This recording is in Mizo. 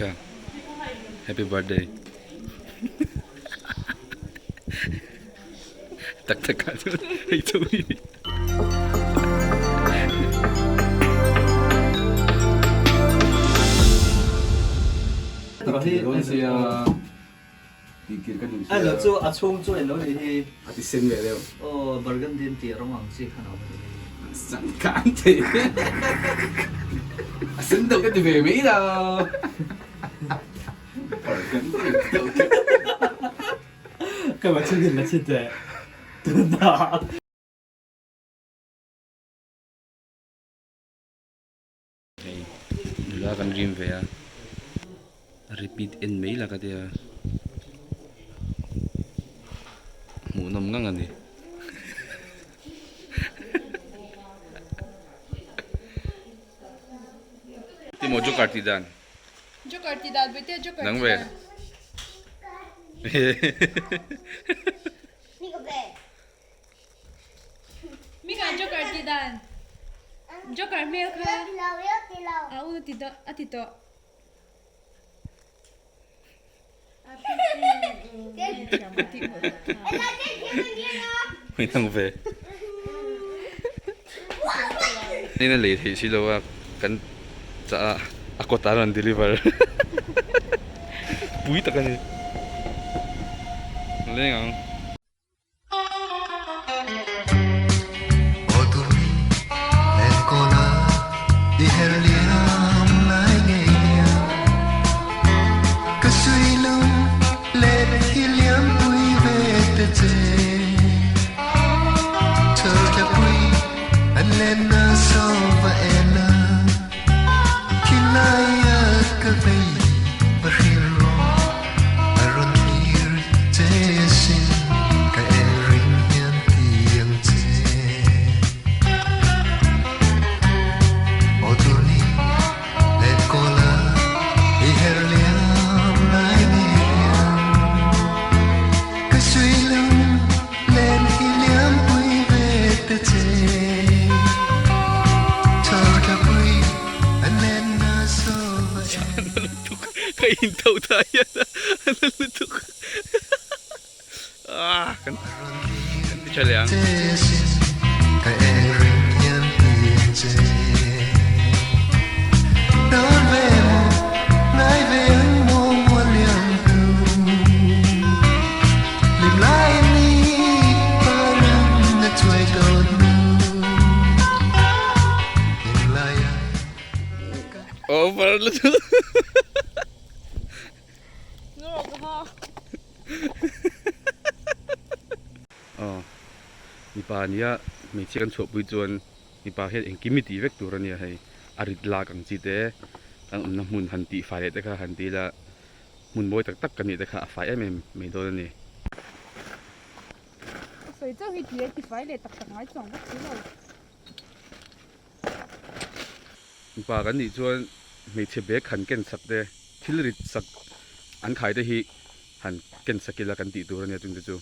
Kha happy birthday tak tak ah chuan hei chu hi. Dawn sia tihkir ka duh sia. Alo chu a chhung chu eng lo ni hi. A ti sen leh deuh. Aw burgundy an tih rawng ang chi khan a awm a ni. Changkan thei a sen deuh ka ti ve mai lo. Burgundy deuh kher. Ka va chhungin la chhi teh tunah. Hei nula kan rim ve a repeat en mai la ka tia hmuhnawm ngang a ni. Timo joker tih dan. Joker tih dan Bawihtea joker Nang tih ve. dan. Mika joker tih dan. Joker hmel kha. A u ti tawh a ti tawh. Hmui nang ve. Ina lei theih si lo a kan chah a a kawt ah rawn deliver pui tak a ni. Leng ang. Ka intho ta hian a na lutuk ah kan ti tha leh ang. Over lutuk. Aw mipa nia hmeichhia kan chhuahpui chuan mipa hian engkim hi tih vek tur a nia hei a rit lak ang chi te kan awmna hmun han tih fai leh te kha han ti ila hmun mawi tak tak kan nih te kha a fai em em mai dawn a ni. Ka sawi chauh hi tih a ti fai leh tak tak ngai chuang bawk si lo. Mipa kan nih chuan hmeichhe bag han ken sak te thil rit sak an khai te hi han ken sak ila kan tih tur a nia chung te chu.